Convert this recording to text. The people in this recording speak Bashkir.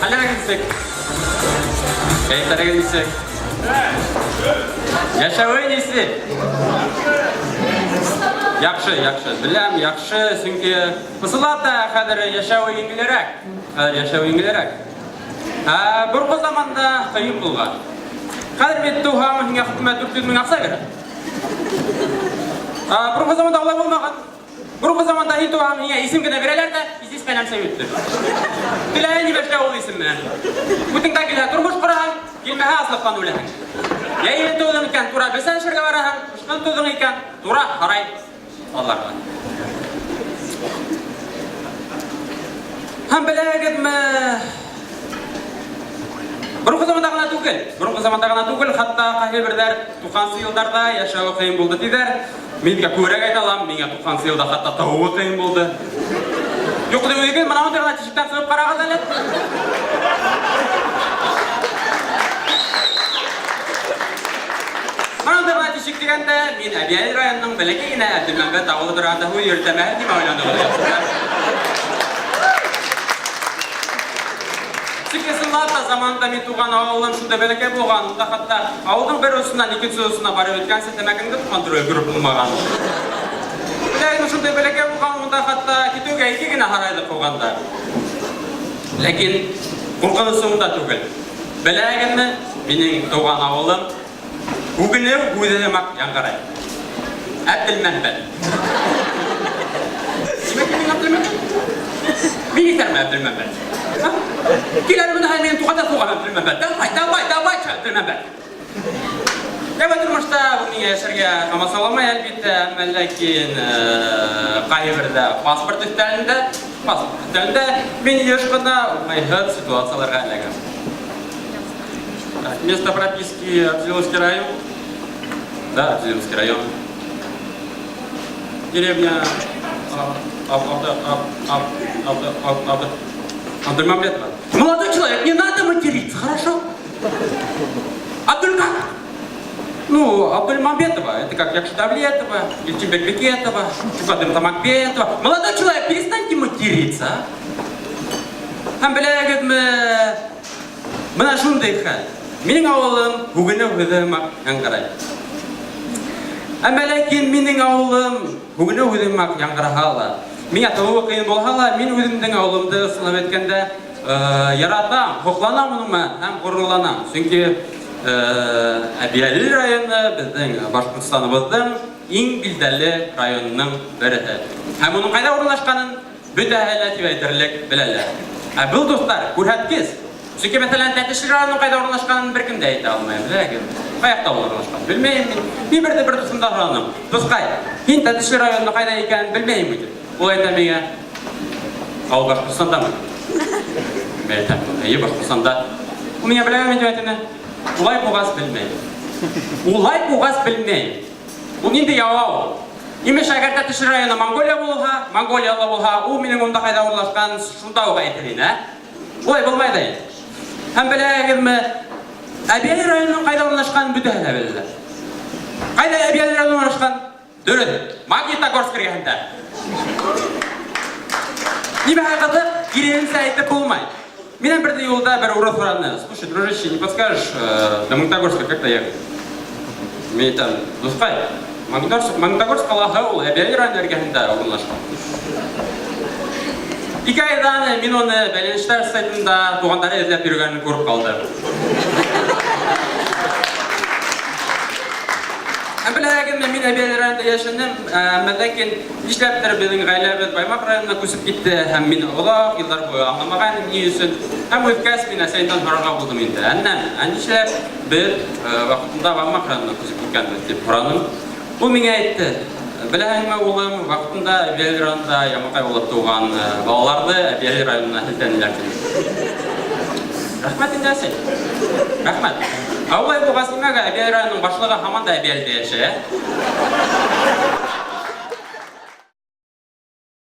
Хәлләрегеҙ нисек? Кәйефтәрегеҙ нисек? Йәшәүе нисек? Яҡшы, яҡшы. Беләм, яҡшы, сөнки ысынлап та хәҙер йәшәүе еңелерәк. Хәҙер йәшәүе еңелерәк. Ә боронғо заманда ҡыйын булған. Хәҙер бит тыуһаң, һиңә хөкүмәт 400 мең аҡса бирә. Ә боронғо заманда улай булмаған. Борынғы заманда һин туғаң, һиңә исем генә бирәләр ҙә, изис ҡәләмсә юҡтыр. Теләһә ни эшлә ул исем менән. Үтеңдә килһә тормош ҡораһың, килмәһә аслыҡтан үләһең. Йәйен тыуҙың икән, тура бесән эшергә бараһың, ҡышҡын тыуҙың икән, тура һарай алларға. Һәм беләгеҙме, Борынғы заманда гына түгел, борынғы заманда гына түгел, хатта ҡайһы берҙәр 90 йылдарҙа йәшәүе ҡыйын булды тиҙәр. Мин дә күберәк әйтә алам, миңә 90 йылда хатта тыуыуы ҡыйын булды. Юҡ дип уйлайым, мына мондай гына тишектән сығып ҡарағыҙ әле. Мына мондай гына тишек дигәндә, мин Әбйәлил районының бәләкәй генә Әбделмәмбәт авылы турында һүҙ йөрөтәм, ә һеҙ нимә уйландығыҙ? Чөнки ысынлап та заманында мин туган авылым шундый бәләкәй булган, унда хәтта авылның бер очыннан икенче очына барып җиткәнче тәмәкеңне тоткандыру өлгереп булмаган. Ләкин шундый бәләкәй булган, унда хәтта китүгә ике генә һарайды куганнар. Ләкин куркынычы унда түгел. Беләгезме, минем туган авылым Үгенеү үҙе һымаҡ яңғырай. Әбделмәнбәт. Нимә килдең, Әбделмәнбәт? Мин иҫәрме, Әбделмәнбәт? Кил әле бында, минең туғанда туған Әбделмәнбәт. Давай, давай, давай, Әбделмәнбәт. Дәү тормошта ул миңә яшәргә комасауламай, әлбиттә, әмма ләкин кайбердә паспорт өстәлендә, паспорт өстәлендә мин еш кына уңайһыз ситуацияләргә эләгәм. Место прописки Абзеловский район. Да, Абзеловский район. Деревня Абдульмамбетова. Молодой человек, не надо материться, хорошо? Абдуль как? Ну, Абдульмамбетова, это как Якшидавлетова, Ильчимбек Бекетова, Чукадым Тамакбетова. Молодой человек, перестаньте материться, а? Һәм беләгеҙме, Менә шундый хәл. Минең авылым һүгенеү һүҙе һымаҡ яңғырай. Әмма ләкин минең авылым һүгенеү һүҙе һымаҡ яңғыраһа ла, миңә тыуыуы ҡыйын булһа ла, мин үҙемдең авылымды ысынлап әйткәндә яратам, һоҡланам уның менән һәм ғорурланам. Сөнки Әбйәлил районы беҙҙең Башҡортостаныбыҙҙың иң билдәле районының береһе. Һәм уның ҡайҙа урынлашҡанын Бөтәһе лә дип әйтерлек беләләр. Ә был, дуҫтар, күрһәткес. Чөнки, мәсәлән, Тәтешле районының кайда урнашканын беркем дә әйтә алмый, беләгез. Каякта ул урнашкан? Белмәйем мин. Мин берне бер дусымдан сораным. Дускай, һин Тәтешле районының кайда икәнен белмәйме дип. Ул әйтә миңа, Ә ул Башкортстандамы? Мин әйтәм, әйе, Башкортстанда. Ул миңа беләме дип әйтә. Улай булгач белмәйм. Улай булгач белмәйм. Ул нинди ява ул? Имеш, әгәр Тәтешле районы Монголия булһа, Монголиялы булһа, ул минем монда кайда урнашканын шунда ук әйтер иде, ә? Улай булмай да инде. Һәм беләгезме, Әбиәли районының кайда урнашканын бөтәһе дә беләләр. Кайда Әбиәли районы урнашкан? Дөрес, Магнитогорск эргәһендә. Нимә кызык, киресенчә әйтеп булмай. Миннән бер юлда бер урыс сорады. Слушай, дружище, не подскажешь, до Магнитогорска как доехать? Мин әйтәм, дускай, Магнитогорск, Магнитогорск ҡалаһы ул Әбйәлил районы эргәһендә урынлашҡан. Ике айҙан мин уны бәйләнештәр сайтында туғандары эҙләп йөрөгәнен күреп ҡалдым. Һәм беләһегеҙме, мин Әбйәлил районында йәшәнем, әмма ләкин Нишләптер безнең гаиләбез Баймак районына күчеп китте һәм мин озак еллар буе аңламаган идем ни өчен. Һәм үскәч мин әсәемнән сорарга булдым инде. Әннәм, ә нишләп без вакытында Баймак районына күчеп киткәнбез дип сораным. Ул миңа әйтте, Беләһеңме, улым, вакытында Әбиәлил районында ямакай булып туган балаларны Әбиәлил районына һелтәнеләр диде. Рәхмәт инде, әсәй. Рәхмәт. Ә улай булгач, нимәгә Әбиәлил районының башлыгы һаман да Әбиәлдә яшәй, ә?